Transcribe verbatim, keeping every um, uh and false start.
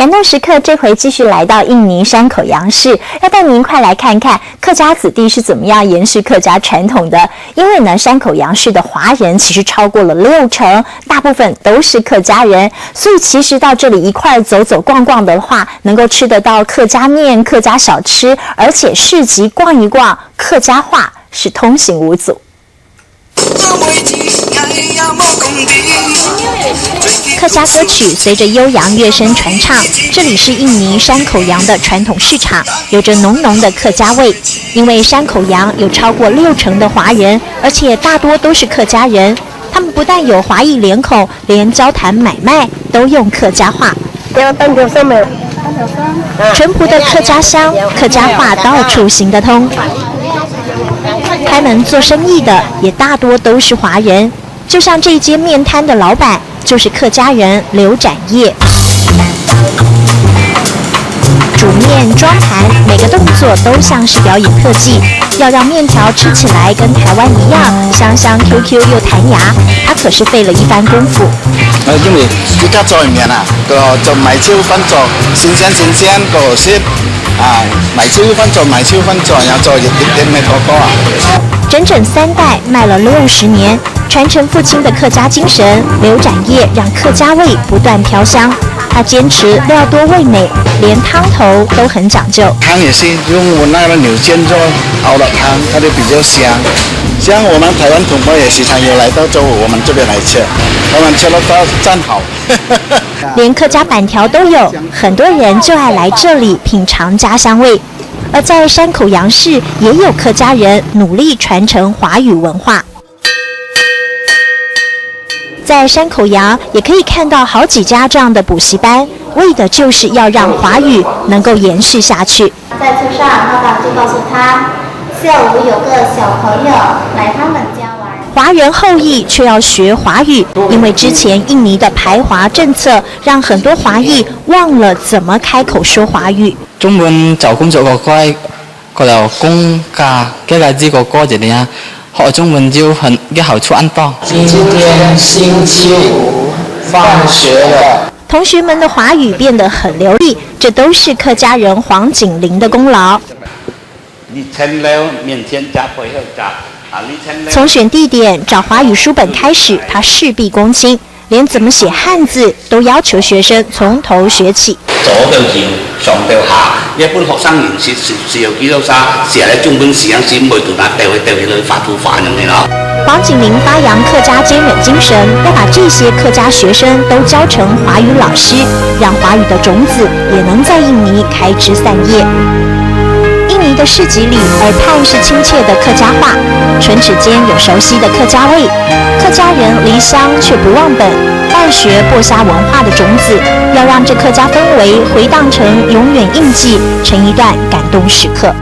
感动时刻这回继续来到印尼山口洋市，要带您快来看看客家子弟是怎么样延续客家传统的。因为呢，山口洋市的华人其实超过了六成，大部分都是客家人，所以其实到这里一块儿走走逛逛的话，能够吃得到客家面、客家小吃，而且市集逛一逛，客家话是通行无阻。客家歌曲随着悠扬乐声传唱，这里是印尼山口洋的传统市场，有着浓浓的客家味。因为山口洋有超过六成的华人，而且大多都是客家人，他们不但有华裔脸孔，连交谈买卖都用客家话。要单条上面。淳朴的客家乡，客家话到处行得通。开门做生意的也大多都是华人，就像这一间面摊的老板，就是客家人刘展业。煮面、装盘，每个动作都像是表演特技，要让面条吃起来跟台湾一样香香 Q Q 又弹牙，他可是费了一番功夫。呃，因为佢家做面啊，个做买手翻做，新鲜新鲜个食啊，买手翻做，买手翻做，然后做一点点个哥哥啊。整整三代卖了六十年，传承父亲的客家精神，刘展业让客家味不断飘香。他坚持料多味美，连汤头都很讲究。汤也是用我那个牛腱肉熬的汤，它就比较香。像我们台湾同胞也时常有来到中午我们这边来吃，他们吃了都赞好。连客家粄条都有，很多人就爱来这里品尝家乡味。而在山口洋市，也有客家人努力传承华语文化。在山口洋也可以看到好几家这样的补习班，为的就是要让华语能够延续下去。在车上，爸爸就告诉他，下午有个小朋友来他们家玩。华人后裔却要学华语，因为之前印尼的排华政策让很多华裔忘了怎么开口说华语。中文找工作个快，过了公家，这个这个过节的呀，学中文就很个好处很多。今天星期五，放学了。同学们的华语变得很流利，这都是客家人黄景玲的功劳。你陈楼面前加配合加啊，你陈楼。从选地点、找华语书本开始，他事必躬亲，连怎么写汉字都要求学生从头学起。左到右，上到下，一般学生认识是需要几多啥，写了中文字样是唔会读那掉去掉去那发土法样的咯。黄景玲发扬客家坚韧精神，要把这些客家学生都教成华语老师，让华语的种子也能在印尼开枝散叶。印尼的市集里，耳畔是亲切的客家话，唇齿间有熟悉的客家味。客家人离乡却不忘本，伴随播下文化的种子，要让这客家氛围回荡成永远印记，成一段感动时刻。